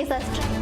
There is a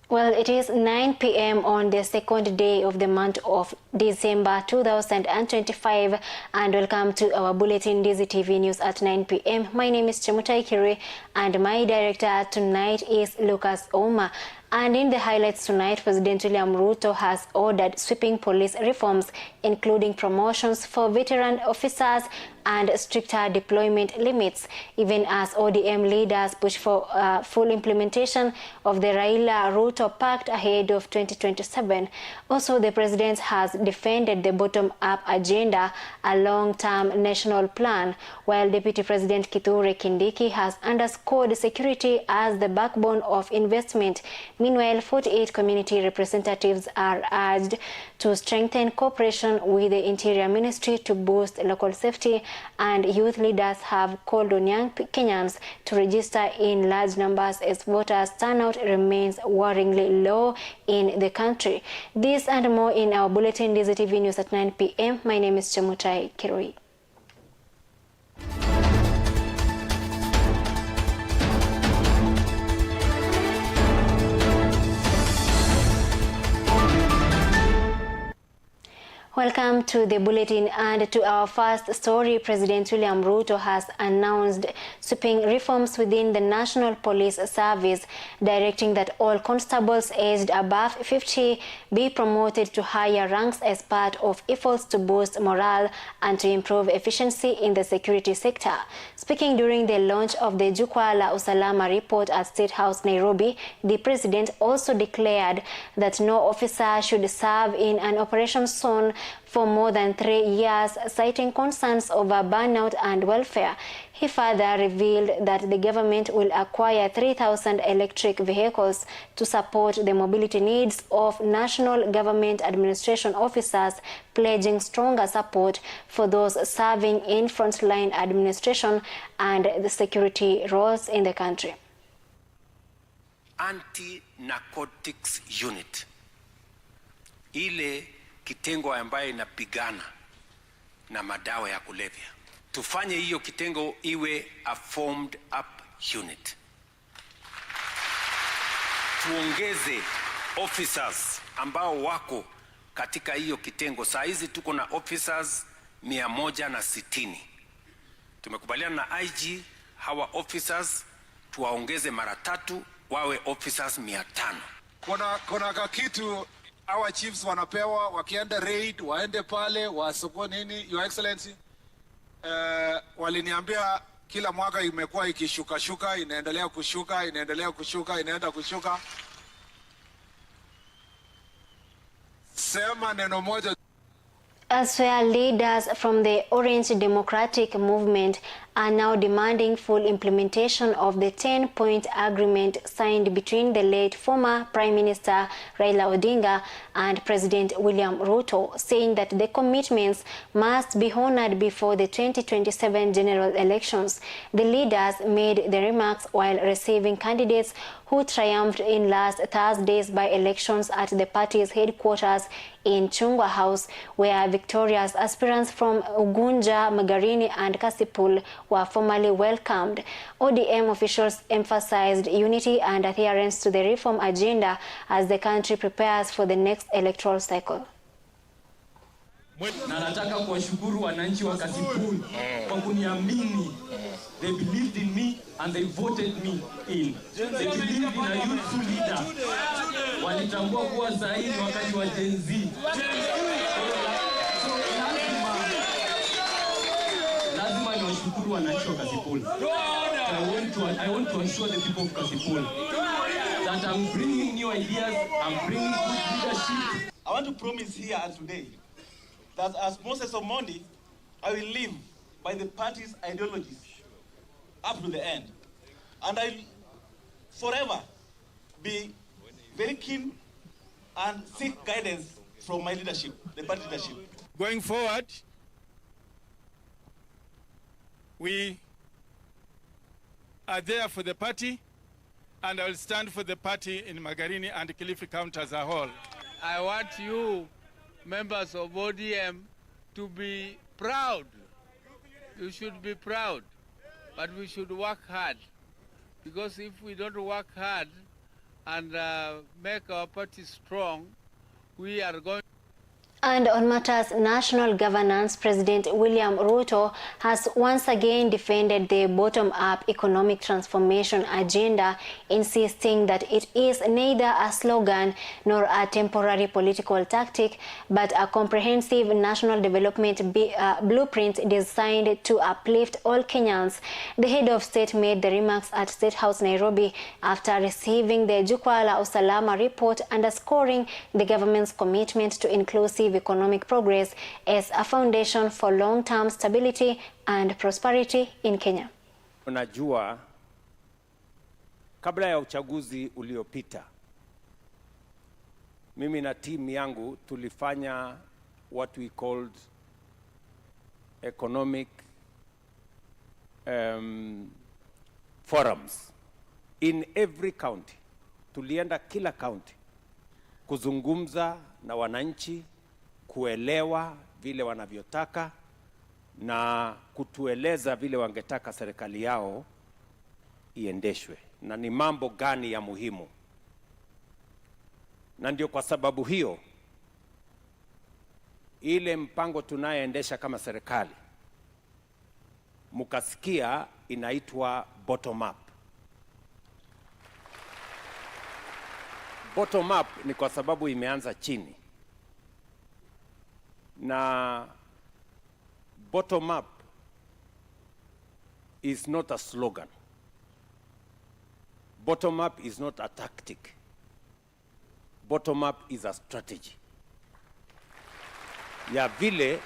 Well, it is 9 p.m. on the second day of the month of December 2025, and welcome to our bulletin, DZTV News at 9 p.m. My name is Chemutai Kirui and my director tonight is Lucas Oma. And in the highlights tonight, President William Ruto has ordered sweeping police reforms, including promotions for veteran officers and stricter deployment limits, even as ODM leaders push for full implementation of the Raila Ruto Pact ahead of 2027. Also, the president has defended the bottom-up agenda, a long-term national plan, while Deputy President Kithure Kindiki has underscored security as the backbone of investment. Meanwhile, 48 community representatives are urged to strengthen cooperation with the Interior Ministry to boost local safety, and youth leaders have called on young Kenyans to register in large numbers as voters' turnout remains worryingly low in the country. This and more in our bulletin, DZTV News at 9 p.m. My name is Chemutai Kirui. Welcome to the bulletin and to our first story. President William Ruto has announced sweeping reforms within the National Police Service, directing that all constables aged above 50 be promoted to higher ranks as part of efforts to boost morale and to improve efficiency in the security sector. Speaking during the launch of the Jukwaa la Usalama report at State House, Nairobi, the president also declared that no officer should serve in an operation zone for more than 3 years, citing concerns over burnout and welfare. He further revealed that the government will acquire 3,000 electric vehicles to support the mobility needs of national government administration officers, pledging stronger support for those serving in frontline administration and the security roles in the country. Anti-narcotics unit, ile kitengo ambayo inapigana na madawa ya kulevya, tufanye hiyo kitengo iwe a formed up unit. Tuongeze officers ambao wako katika hiyo kitengo. Saa hizi tuko na officers 160. Tumekubaliana na IG hawa officers tuwaongeze mara 3 wawe officers 500. Kuna kakitu our chiefs wanapewa wakienda raid, waende pale wasoko nini. Your Excellency, waliniambia kila mwaka imekuwa ikishuka shuka, inaendelea kushuka, inaendelea kushuka, inaenda kushuka. Sema neno moja. Elsewhere, leaders from the Orange Democratic Movement are now demanding full implementation of the 10-point agreement signed between the late former Prime Minister Raila Odinga and President William Ruto, saying that the commitments must be honored before the 2027 general elections. The leaders made the remarks while receiving candidates who triumphed in last Thursday's by-elections at the party's headquarters in Chungwa House, where victorious aspirants from Ugunja, Magarini and Kasipul were formally welcomed. ODM officials emphasized unity and adherence to the reform agenda as the country prepares for the next electoral cycle. Na nataka kuwashukuru wananchi wa Kasipul kwa kuniamini. They believed in me and they voted me in. They believed in a youthful leader. Walitambua kuwa saa hii ni wakati wa Gen Z. Lazima niwashukuru wananchi wa Kasipul. I want to assure the people of Kasipul that I'm bringing new ideas, I'm bringing good leadership. I want to promise here and today that as Moses Omondi, I will live by the party's ideologies up to the end. And I will forever be very keen and seek guidance from my leadership, the party leadership. Going forward, we are there for the party. And I will stand for the party in Magarini and Kilifi County as a whole. I want you, members of ODM, to be proud. You should be proud, but we should work hard. Because if we don't work hard and make our party strong, we are going. And on matters national governance, President William Ruto has once again defended the bottom-up economic transformation agenda, insisting that it is neither a slogan nor a temporary political tactic, but a comprehensive national development blueprint designed to uplift all Kenyans. The head of state made the remarks at State House, Nairobi, after receiving the Jukwaa la Usalama report, underscoring the government's commitment to inclusive economic progress as a foundation for long-term stability and prosperity in Kenya. Unajua, kabla ya uchaguzi uliopita, mimi na timu yangu tulifanya what we called economic forums in every county. Tulienda kila county kuzungumza na wananchi, kuelewa vile wanavyotaka na kutueleza vile wangetaka serikali yao iendeshwe na ni mambo gani ya muhimu. Na ndio kwa sababu hiyo ile mpango tunayoendesha kama serikali mukasikia inaitwa bottom up. Bottom up ni kwa sababu imeanza chini, na bottom up is not a slogan. Bottom up is not a tactic. Bottom up is a strategy ya vile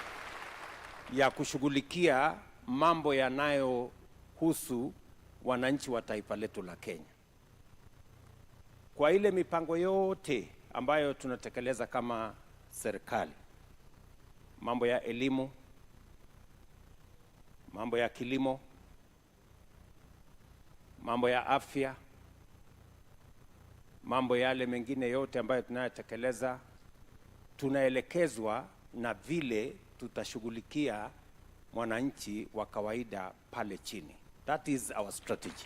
ya kushughulikia mambo yanayohusu wananchi wa taifa letu la Kenya. Kwa ile mipango yote ambayo tunatekeleza kama serikali, mambo ya elimu, mambo ya kilimo, mambo ya afya, mambo yale mengine yote ambayo tunayotekeleza, tunaelekezwa na vile tutashughulikia mwananchi wa kawaida pale chini. That is our strategy.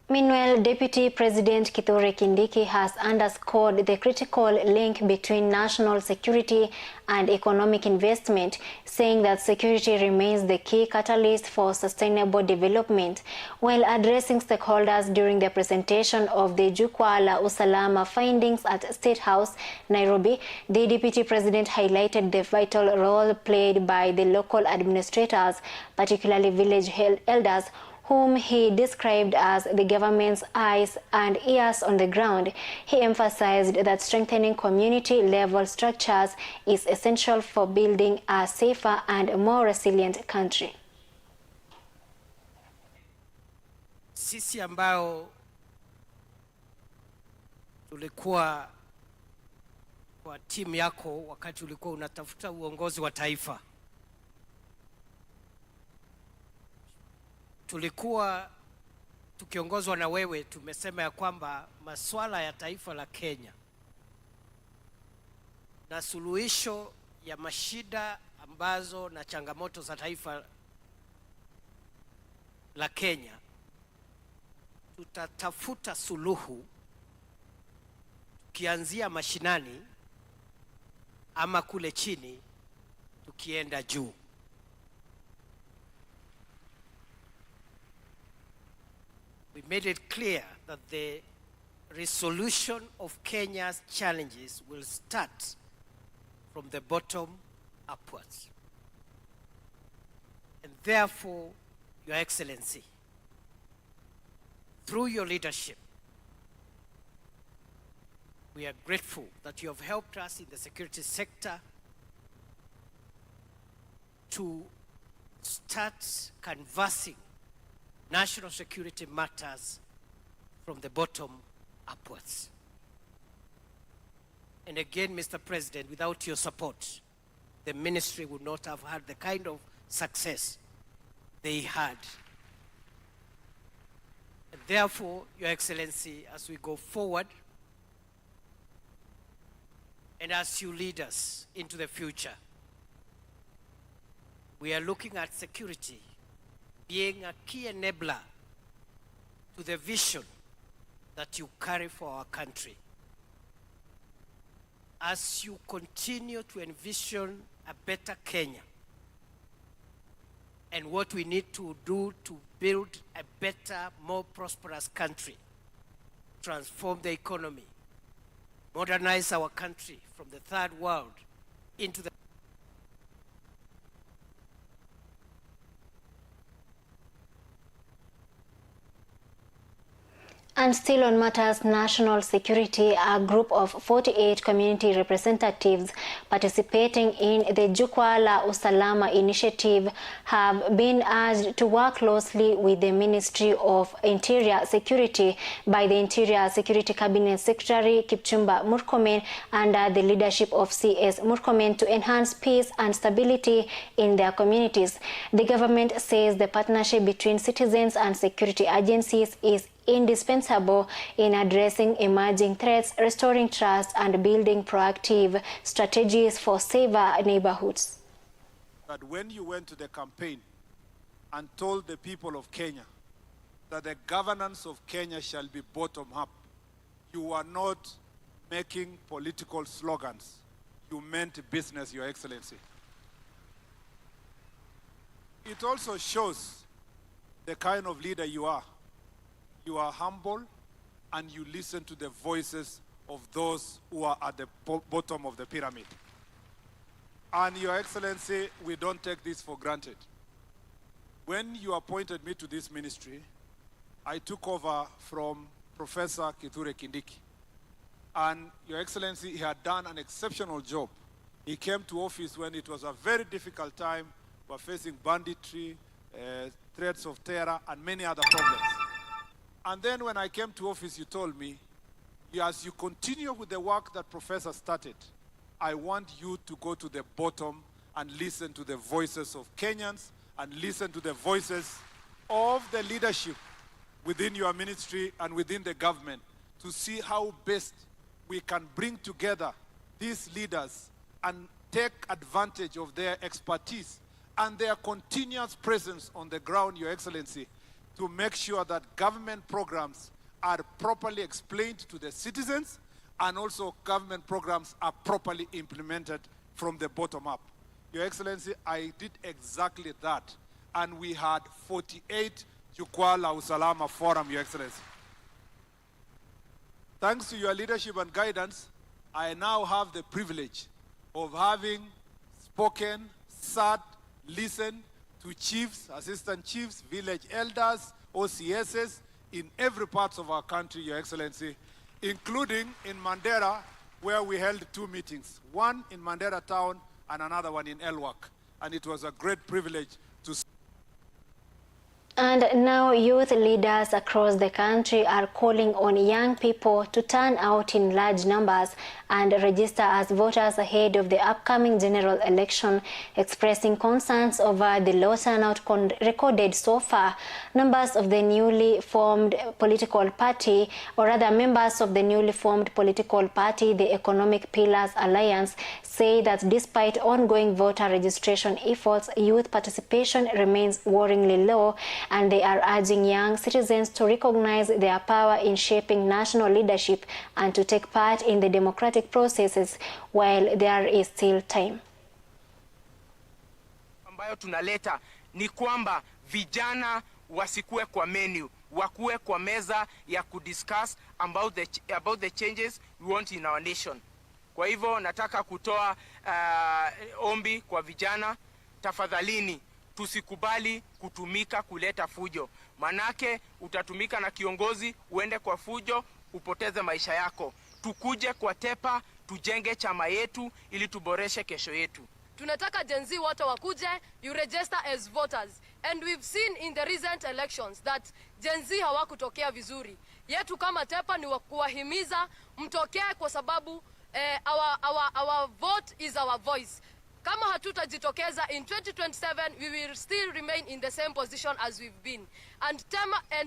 Meanwhile, Deputy President Kithure Kindiki has underscored the critical link between national security and economic investment, saying that security remains the key catalyst for sustainable development. While addressing stakeholders during the presentation of the Jukwaa la Usalama findings at State House, Nairobi, the Deputy President highlighted the vital role played by the local administrators, particularly village elders, whom he described as the government's eyes and ears on the ground. He emphasized that strengthening community-level structures is essential for building a safer and more resilient country. Sisi ambao tulikuwa kwa timu yako wakati ulikuwa unatafuta uongozi wa taifa, tulikuwa tukiongozwa na wewe, tumesema ya kwamba masuala ya taifa la Kenya na suluhisho ya mashida ambazo na changamoto za taifa la Kenya, tutatafuta suluhu tukianzia mashinani ama kule chini tukienda juu. We made it clear that the resolution of Kenya's challenges will start from the bottom upwards. And therefore, Your Excellency, through your leadership, we are grateful that you have helped us in the security sector to start canvassing national security matters from the bottom upwards. And again, Mr. President, without your support, the ministry would not have had the kind of success they had. And therefore, Your Excellency, as we go forward and as you lead us into the future, we are looking at security being a key enabler to the vision that you carry for our country. As you continue to envision a better Kenya and what we need to do to build a better, more prosperous country, transform the economy, modernize our country from the third world into the And still on matters national security, a group of 48 community representatives participating in the Jukwaa la Usalama initiative have been urged to work closely with the Ministry of Interior Security by the Interior Security Cabinet Secretary Kipchumba Murkomen under the leadership of CS Murkomen to enhance peace and stability in their communities. The government says the partnership between citizens and security agencies is indispensable in addressing emerging threats, restoring trust, and building proactive strategies for safer neighborhoods. That when you went to the campaign and told the people of Kenya that the governance of Kenya shall be bottom up, you are not making political slogans. You meant business, Your Excellency. It also shows the kind of leader you are. You are humble and you listen to the voices of those who are at the bottom of the pyramid. And Your Excellency, we don't take this for granted. When you appointed me to this ministry, I took over from Professor Kithure Kindiki. And Your Excellency, he had done an exceptional job. He came to office when it was a very difficult time. We were facing banditry, threats of terror, and many other problems. And then when I came to office, you told me, as you continue with the work that Professor started, I want you to go to the bottom and listen to the voices of Kenyans and listen to the voices of the leadership within your ministry and within the government to see how best we can bring together these leaders and take advantage of their expertise and their continuous presence on the ground, Your Excellency, to make sure that government programs are properly explained to the citizens and also government programs are properly implemented from the bottom up. Your Excellency, I did exactly that. And we had 48 Jukwaa la Usalama Forum, Your Excellency. Thanks to your leadership and guidance, I now have the privilege of having spoken, sat, listened to chiefs, assistant chiefs, village elders, OCSs in every part of our country, Your Excellency, including in Mandera, where we held two meetings, one in Mandera town and another one in Elwak. And it was a great privilege to. And now youth leaders across the country are calling on young people to turn out in large numbers and register as voters ahead of the upcoming general election, expressing concerns over the low turnout recorded so far. Numbers of the newly formed political party, or rather members of the newly formed political party, the Economic Pillars Alliance, say that despite ongoing voter registration efforts, youth participation remains worryingly low, and they are urging young citizens to recognize their power in shaping national leadership and to take part in the democratic processes while there is still time. Ambayo tunaleta ni kwamba vijana wasikuwe kwa menu, wakuwe kwa meza ya kudiscuss about the changes we want in our nation. Kwa hivyo nataka kutoa ombi kwa vijana, tafadhalini tusikubali kutumika kuleta fujo. Manake utatumika na kiongozi uende kwa fujo upoteze maisha yako. Tukuje kwa Tepa, tujenge chama yetu ili tuboreshe kesho yetu. Tunataka Gen Z wote wakuje, you register as voters. And we've seen in the recent elections that Gen Z hawakutokea vizuri. Yetu kama Tepa ni kuwahimiza mtokee kwa sababu our vote is our voice. Kama hatutajitokeza in 2027, we will still remain in the same position as we've been. And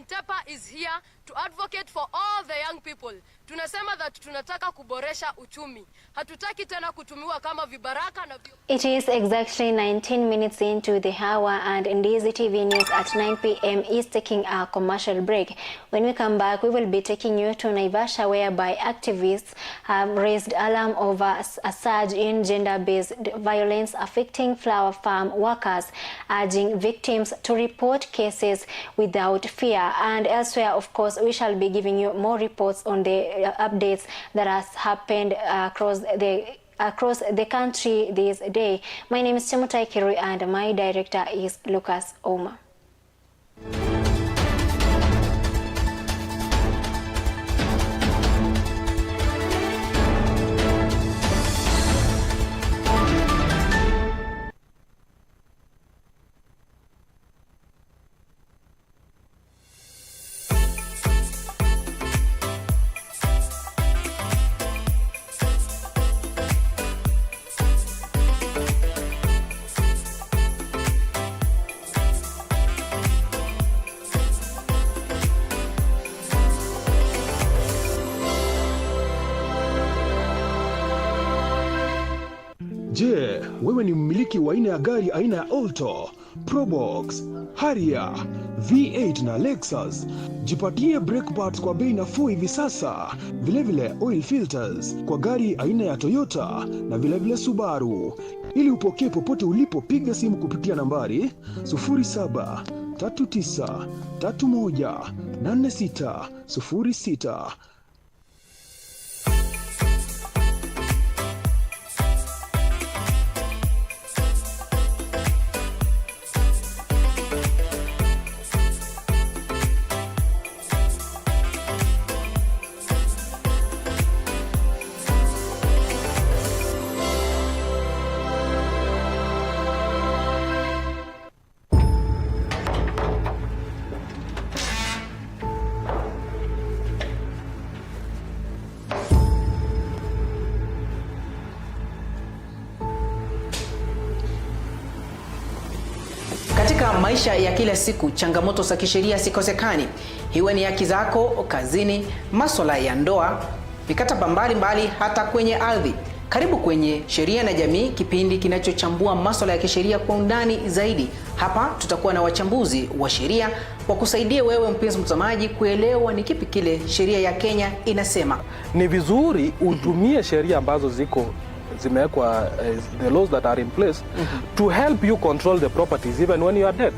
TEPA is here to advocate for all the young people. Tunasema that tunataka kuboresha uchumi. Hatutaki tena kutumiwa kama vibaraka na It is exactly 19 minutes into the hour, and Ndizi TV News at 9 p.m. is taking a commercial break. When we come back, we will be taking you to Naivasha, whereby activists have raised alarm over a surge in gender-based violence affecting flower farm workers, urging victims to report cases without fear. And elsewhere, of course, we shall be giving you more reports on the updates that has happened across the country this day. My name is Chemutai Kirui and my director is Lucas Oma. Je, wewe ni mmiliki wa aina ya gari aina ya Alto, Probox, Harrier, V8 na Lexus? Jipatie brake parts kwa bei nafuu hivi sasa. Vilevile oil filters kwa gari aina ya Toyota na vilevile Subaru. Ili upokee popote ulipo, piga simu kupitia nambari 0739318606. Katika maisha ya kila siku, changamoto za kisheria sikosekani. Iwe ni haki zako kazini, masuala ya ndoa, mikataba mbalimbali, hata kwenye ardhi. Karibu kwenye Sheria na Jamii, kipindi kinachochambua masuala ya kisheria kwa undani zaidi. Hapa tutakuwa na wachambuzi wa sheria wakusaidie wewe mpenzi mtazamaji kuelewa ni kipi kile sheria ya Kenya inasema. Ni vizuri utumie sheria ambazo ziko zimewekwa, the laws that are in place to help you control the properties even when you are dead.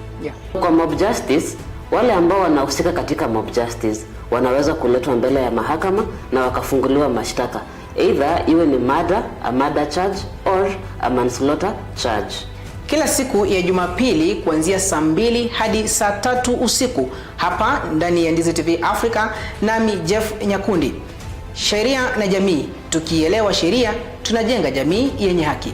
Kwa mob justice, wale ambao wanahusika katika mob justice wanaweza kuletwa mbele ya mahakama na wakafunguliwa mashtaka, either iwe ni murder, a murder charge or a manslaughter charge. Kila siku ya Jumapili kuanzia saa 2 hadi saa 3 usiku hapa ndani ya Ndizi TV Africa, nami Jeff Nyakundi. Sheria na Jamii, tukielewa sheria tunajenga jamii yenye haki.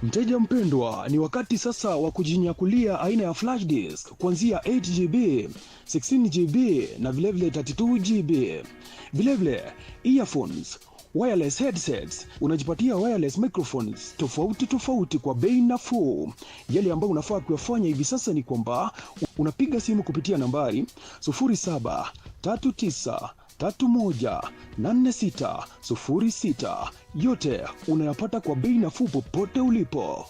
Mteja mpendwa, ni wakati sasa wa kujinyakulia aina ya flash disk kuanzia 8 GB, 16 GB na vilevile 32 GB. Vilevile earphones, wireless headsets, unajipatia wireless microphones tofauti tofauti kwa bei nafuu. Yale ambayo unafaa kuyafanya hivi sasa ni kwamba unapiga simu kupitia nambari 0739318606. Yote unayapata kwa bei nafuu popote ulipo.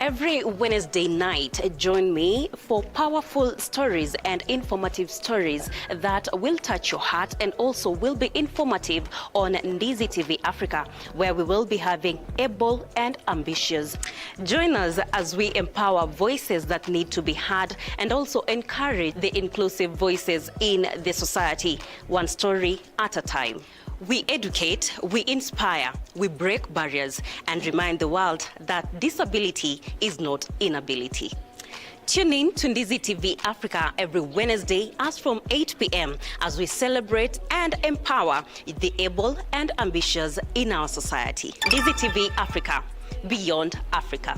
Every Wednesday night, join me for powerful stories and informative stories that will touch your heart and also will be informative on Ndizi TV Africa, where we will be having able and ambitious. Join us as we empower voices that need to be heard and also encourage the inclusive voices in the society, one story at a time. We educate, we inspire, we break barriers, and remind the world that disability is not inability. Tune in to Ndizi TV Africa every Wednesday as from 8 p.m. as we celebrate and empower the able and ambitious in our society. Ndizi TV Africa, beyond Africa.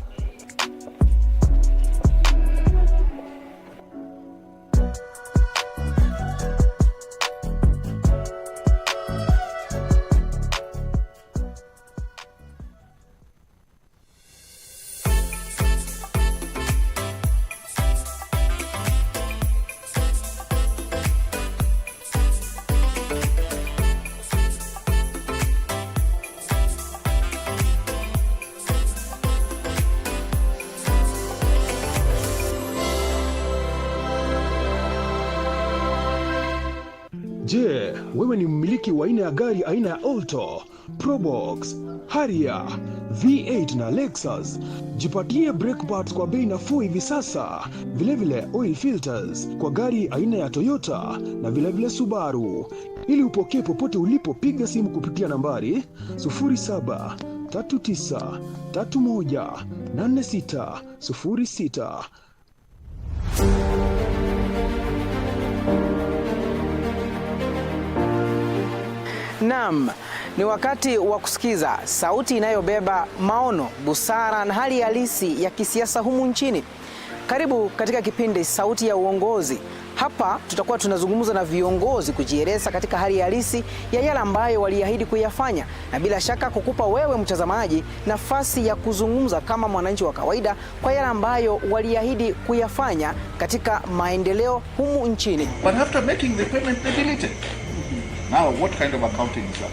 Je, wewe ni mmiliki wa aina ya gari aina ya Alto, Probox, Harrier, V8 na Lexus? Jipatie brake parts kwa bei nafuu hivi sasa. Vilevile oil filters kwa gari aina ya Toyota na vilevile Subaru. Ili upokee popote ulipo, piga simu kupitia nambari 0739318606. Naam, ni wakati wa kusikiza sauti inayobeba maono, busara na hali halisi ya kisiasa humu nchini. Karibu katika kipindi Sauti ya Uongozi. Hapa tutakuwa tunazungumza na viongozi kujieleza katika hali halisi ya yale ambayo waliahidi kuyafanya, na bila shaka kukupa wewe mtazamaji nafasi ya kuzungumza kama mwananchi wa kawaida kwa yale ambayo waliahidi kuyafanya katika maendeleo humu nchini. But after making the payment, they delete it. Now, what kind of accounting is that?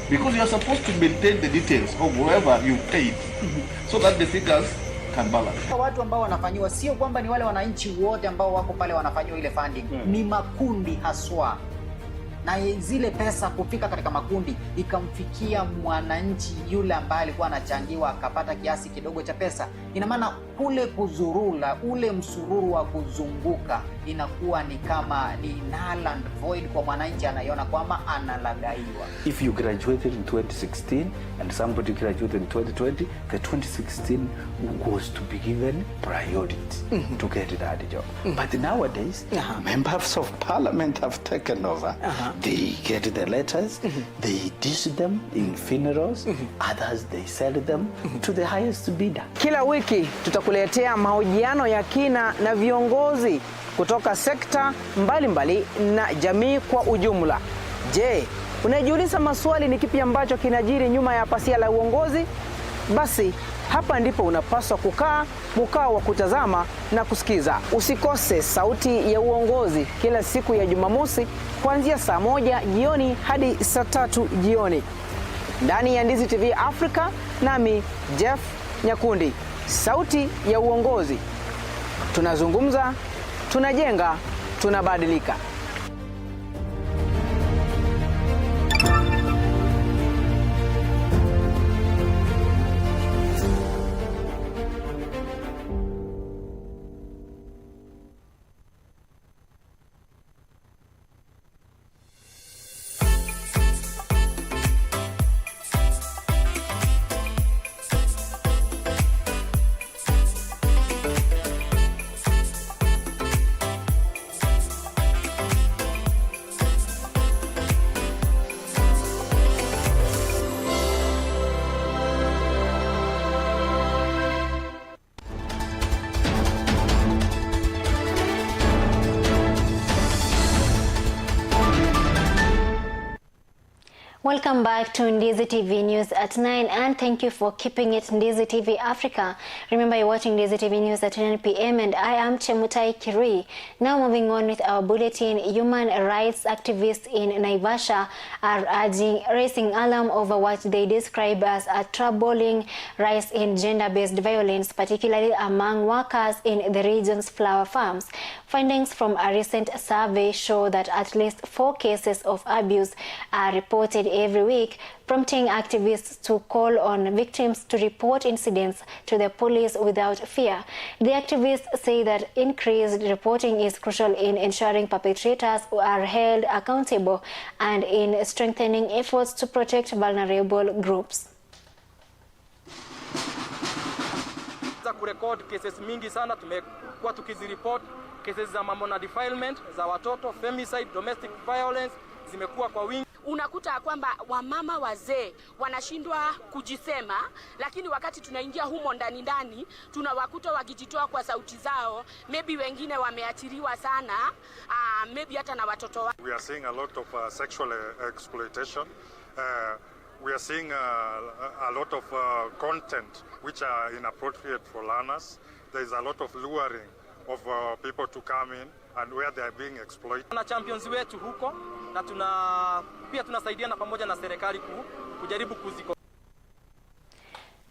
Because you are supposed to maintain the details of whoever you paid so that the figures can balance. Watu ambao wanafanyiwa sio kwamba ni wale wananchi wote ambao wako pale wanafanyiwa ile funding, ni makundi haswa, na zile pesa kufika katika makundi ikamfikia mwananchi yule ambaye alikuwa anachangiwa akapata kiasi kidogo cha pesa. Ina maana kule kuzurula, ule msururu wa kuzunguka inakuwa ni kama ni null and void kwa mwananchi, anaiona kwamba analagaiwa. If you graduated in 2016 and somebody graduated in 2020, the 2016 was to be given priority to get that job. But nowadays, members of parliament have taken over. They get the letters, they dish them in funerals, others they sell them to the highest bidder. Kila wiki tutakuletea mahojiano ya kina na viongozi kutoka sekta mbalimbali na jamii kwa ujumla. Je, unajiuliza maswali ni kipi ambacho kinajiri nyuma ya pazia la uongozi? Basi hapa ndipo unapaswa kukaa mkao wa kutazama na kusikiza. Usikose Sauti ya Uongozi kila siku ya Jumamosi kuanzia saa 1 jioni hadi saa 3 jioni ndani ya Ndizi TV Africa, nami Jeff Nyakundi. Sauti ya Uongozi, tunazungumza, tunajenga, tunabadilika. Welcome back to Ndizi TV News at 9, and thank you for keeping it Ndizi TV Africa. Remember, you're watching Ndizi TV News at 9 p.m. and I am Chemutai Kirui. Now moving on with our bulletin, human rights activists in Naivasha are raising alarm over what they describe as a troubling rise in gender-based violence, particularly among workers in the region's flower farms. Findings from a recent survey show that at least 4 cases of abuse are reported every week, prompting activists to call on victims to report incidents to the police without fear. The activists say that increased reporting is crucial in ensuring perpetrators are held accountable and in strengthening efforts to protect vulnerable groups. Kurecord cases mingi sana tumekuwa tukizireport cases za mambo na defilement za watoto, femicide, domestic violence zimekuwa kwa wingi. Unakuta kwamba wamama wazee wanashindwa kujisema, lakini wakati tunaingia humo ndani ndani tunawakuta wakijitoa kwa sauti zao. Maybe wengine wameathiriwa sana, maybe hata na watoto wao. We are seeing a lot of sexual exploitation. We are seeing a lot of content which are inappropriate for learners. There is a lot of luring of people to come in and where they are being exploited. Tuna champions wetu huko na pia tunasaidiana pamoja na serikali kujaribu kuziko.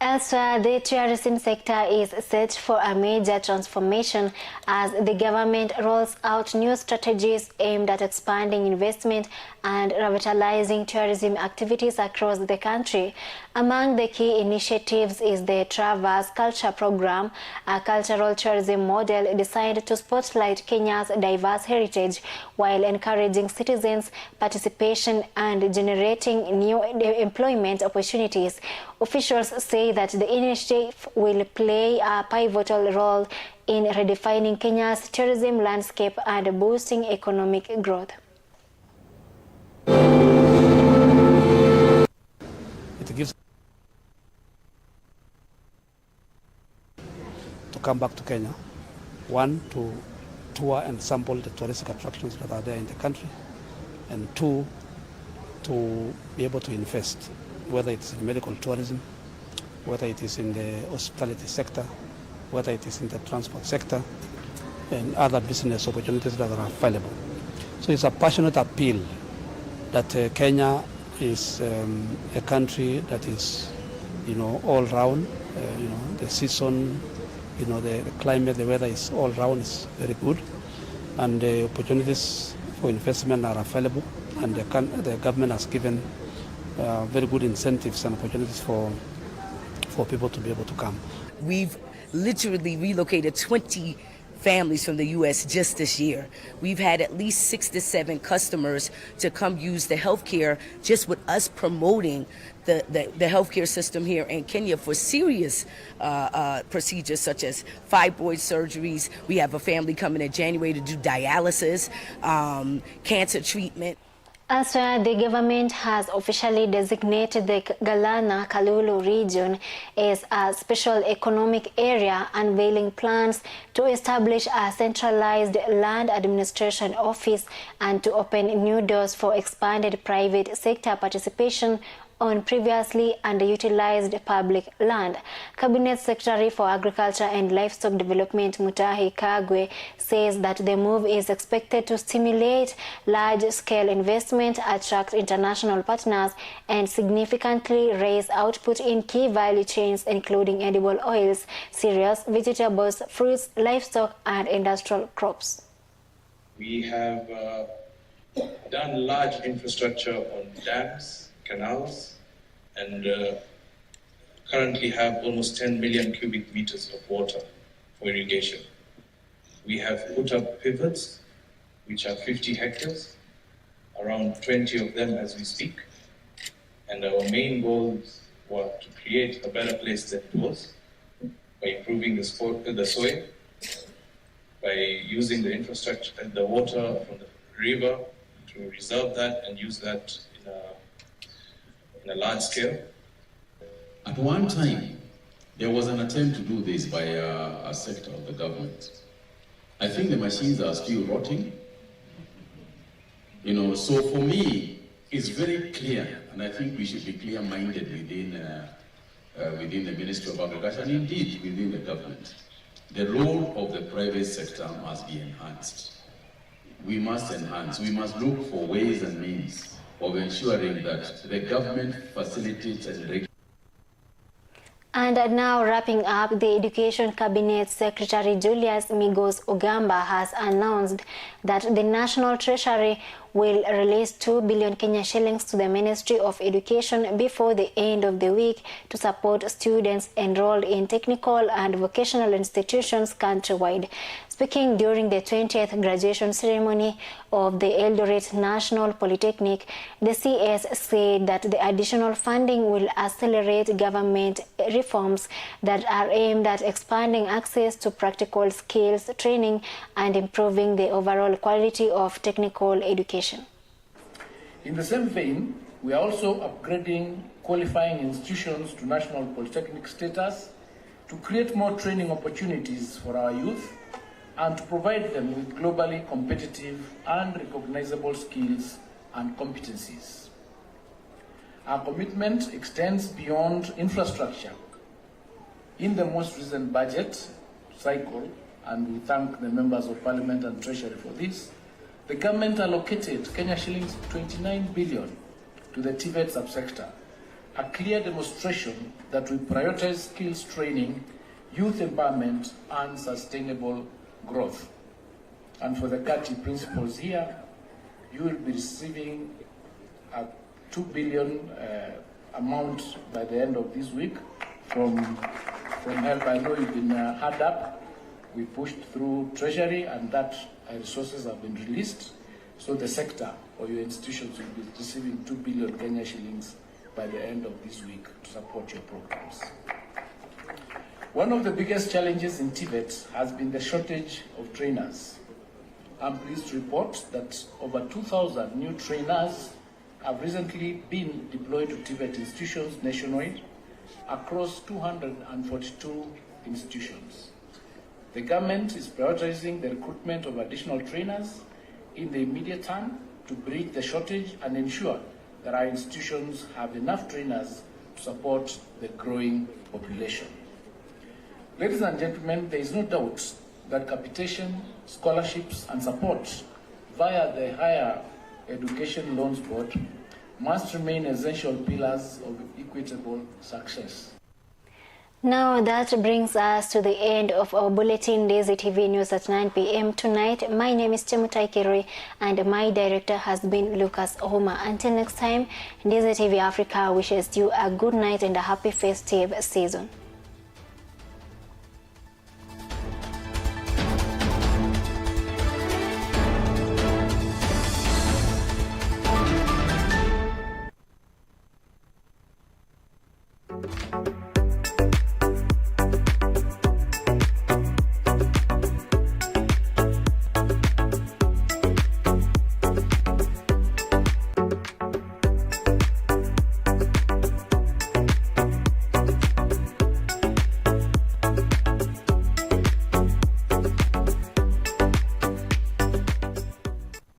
Elsewhere, the tourism sector is set for a major transformation as the government rolls out new strategies aimed at expanding investment and revitalizing tourism activities across the country. Among the key initiatives is the Traverse Culture Program, a cultural tourism model designed to spotlight Kenya's diverse heritage while encouraging citizens' participation and generating new employment opportunities. Officials say that the initiative will play a pivotal role in redefining Kenya's tourism landscape and boosting economic growth. It gives to come back to Kenya, one, to tour and sample the touristic attractions that are there in the country, and two, to be able to invest, whether it's in medical tourism, whether it is in the hospitality sector, whether it is in the transport sector, and other business opportunities that are available. So it's a passionate appeal that Kenya is a country that is, all round. The season, the climate, the weather is all round, is very good, and the opportunities for investment are available, and the government has given very good incentives and opportunities for people to be able to come. We've literally relocated 20 families from the U.S. just this year. We've had at least 6 to 7 customers to come use the healthcare just with us promoting the healthcare system here in Kenya for serious procedures such as fibroid surgeries. We have a family coming in January to do dialysis, cancer treatment. Elsewhere, the government has officially designated the Galana Kalulu region as a special economic area, unveiling plans to establish a centralized land administration office and to open new doors for expanded private sector participation on previously underutilized public land. Cabinet Secretary for Agriculture and Livestock Development Mutahi Kagwe says that the move is expected to stimulate large-scale investment, attract international partners, and significantly raise output in key value chains including edible oils, cereals, vegetables, fruits, livestock, and industrial crops. We have done large infrastructure on dams, canals, and currently have almost 10 million cubic meters of water for irrigation. We have put up pivots, which are 50 hectares, around 20 of them as we speak. And our main goals were to create a better place than it was by improving the soil, by using the infrastructure and the water from the river to reserve that and use that in a large scale. At one time, there was an attempt to do this by a sector of the government. I think the machines are still rotting. So for me, It's very clear, and I think we should be clear-minded within the Ministry of Agriculture and indeed within the government. The role of the private sector must be enhanced. We must enhance, we must look for ways and means of ensuring that the government facilitates and regulates. And now wrapping up, the Education Cabinet Secretary Julius Migos Ogamba has announced that the National Treasury will release 2 billion Kenya shillings to the Ministry of Education before the end of the week to support students enrolled in technical and vocational institutions countrywide. Speaking during the 20th graduation ceremony of the Eldoret National Polytechnic, the CS said that the additional funding will accelerate government reforms that are aimed at expanding access to practical skills training and improving the overall quality of technical education. In the same vein, we are also upgrading qualifying institutions to national polytechnic status to create more training opportunities for our youth and to provide them with globally competitive and recognizable skills and competencies. Our commitment extends beyond infrastructure. In the most recent budget cycle, and we thank the members of Parliament and Treasury for this, the government allocated Kenya shillings 29 billion to the TVET subsector, a clear demonstration that we prioritize skills training, youth empowerment, and sustainable growth. And for the CATI principals here, you will be receiving a 2 billion amount by the end of this week from help. I know you've been hard up. We pushed through Treasury, and that resources have been released. So the sector or your institutions will be receiving 2 billion Kenya shillings by the end of this week to support your programs. One of the biggest challenges in TVET has been the shortage of trainers. I'm pleased to report that over 2,000 new trainers have recently been deployed to TVET institutions nationwide across 242 institutions. The government is prioritizing the recruitment of additional trainers in the immediate term to bridge the shortage and ensure that our institutions have enough trainers to support the growing population. Ladies and gentlemen, there is no doubt that capitation, scholarships, and support via the Higher Education Loans Board must remain essential pillars of equitable success. Now that brings us to the end of our bulletin, Desi TV News at 9 p.m. tonight. My name is Chemutai Kirui and my director has been Lucas Homa. Until next time, Desi TV Africa wishes you a good night and a happy festive season.